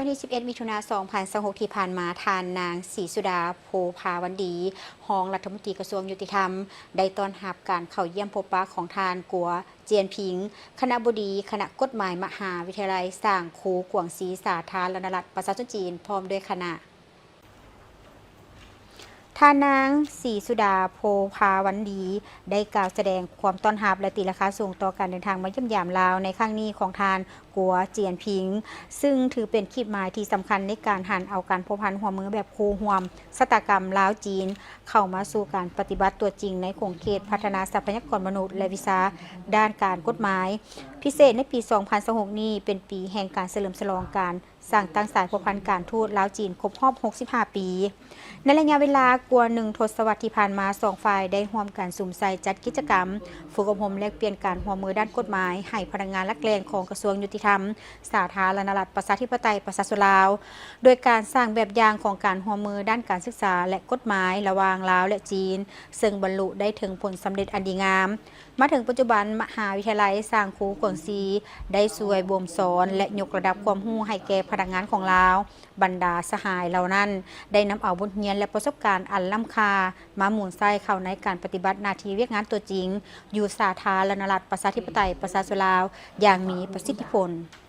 ວັນທີສິບເອັດ ມິຖຸນາ ສອງພັນຊາວຫົກ ທີ່ຜ່ານມາ, ທ່ານນາງ ສີສຸດາ ໂພພາວັນດີ ຮອງລັດຖະມົນຕີກະຊວງຍຸຕິທຳ ໄດ້ຕ້ອນຮັບການເຂົ້າຢ້ຽມພົບປະຂອງທ່ານ ກົວ ຈຽນຜິງ ຄະນະບໍດີຄະນະກົດໝາຍມະຫາວິທະຍາໄລ ຊາງຄູ ກວາງຊີ ສາທາລະນະລັດ ປະຊາຊົນຈີນ ພ້ອມດ້ວຍຄະນະ. ທ່ານນາງ ສີສຸດາ ໂພພາວັນດີ ໄດ້ກ່າວສະແດງຄວາມຕ້ອນຮັບ ແລະ ຕີລາຄາສູງຕໍ່ການເດີນທາງມາຢ້ຽມຢາມລາວໃນຄັ້ງນີ້ຂອງທ່ານ ກົວ ຈຽນຜິງ, ຊຶ່ງຖືເປັນຂີດໝາຍທີ່ສຳຄັນໃນການຫັນເອົາການພົວພັນຮ່ວມມືແບບຄູ່ຮ່ວມຊະຕາກຳລາວ-ຈີນ ເຂົ້າມາສູ່ການປະຕິບັດຕົວຈິງໃນຂົງເຂດພັດທະນາຊັບພະຍາກອນມະນຸດ ແລະ ວິຊາດ້ານການກົດໝາຍ. ພິເສດໃນປີສອງພັນຊາວຫົກນີ້ ເປັນປີແຫ່ງການສະເຫຼີມສະຫຼອງການສ້າງຕັ້ງສາຍພົວພັນການທູດລາວ-ຈີນຄົບຮອບຫົກສິບຫ້າປີ. ໃນໄລຍະເວລາກວ່າໜຶ່ງທົດສະວັດທີ່ຜ່ານມາ, ສອງຝ່າຍໄດ້ຮ່ວມກັນສຸມໃສ່ຈັດກິດຈະກຳຝຶກອົບຮົມແລກປ່ຽນການຮ່ວມມືດ້ານກົດໝາຍໃຫ້ພະນັກງານຫຼັກແຫຼ່ງຂອງກະຊວງຍຸຕິທຳ ສາທາລະນະລັດ ປະຊາທິປະໄຕ ປະຊາຊົນລາວ, ໂດຍການສ້າງແບບຢ່າງຂອງການຮ່ວມມືດ້ານການສຶກສາ ແລະ ກົດໝາຍລະຫວ່າງລາວ ແລະ ຈີນ, ເຊິ່ງບັນລຸໄດ້ເຖິງຜົນສຳເລັດອັນດີງາມ. ມາເຖິງປັດຈຸບັນ, ມະຫາວິທະຍາໄລຊາງຄູກວາງຊີ ໄດ້ຊ່ວຍບົ່ມສອນ ແລະ ຍົກລະດັບຄວາມຮູ້ໃຫ້ແກ່ພະນັກງານຂອງລາວ. ບັນດາສະຫາຍເຫຼົ່ານັ້ນ ໄດ້ນຳເອົາບົດຮຽນ ແລະ ປະສົບການອັນລ້ຳຄ່າ ມາໝູນໃຊ້ເຂົ້າໃນການປະຕິບັດໜ້າທີ່ວຽກງານຕົວຈິງ ຢູ່ສາທາລະນະລັດ ປະຊາທິປະໄຕ ປະຊາຊົນລາວ ຢ່າງມີປະສິດທິຜົນ.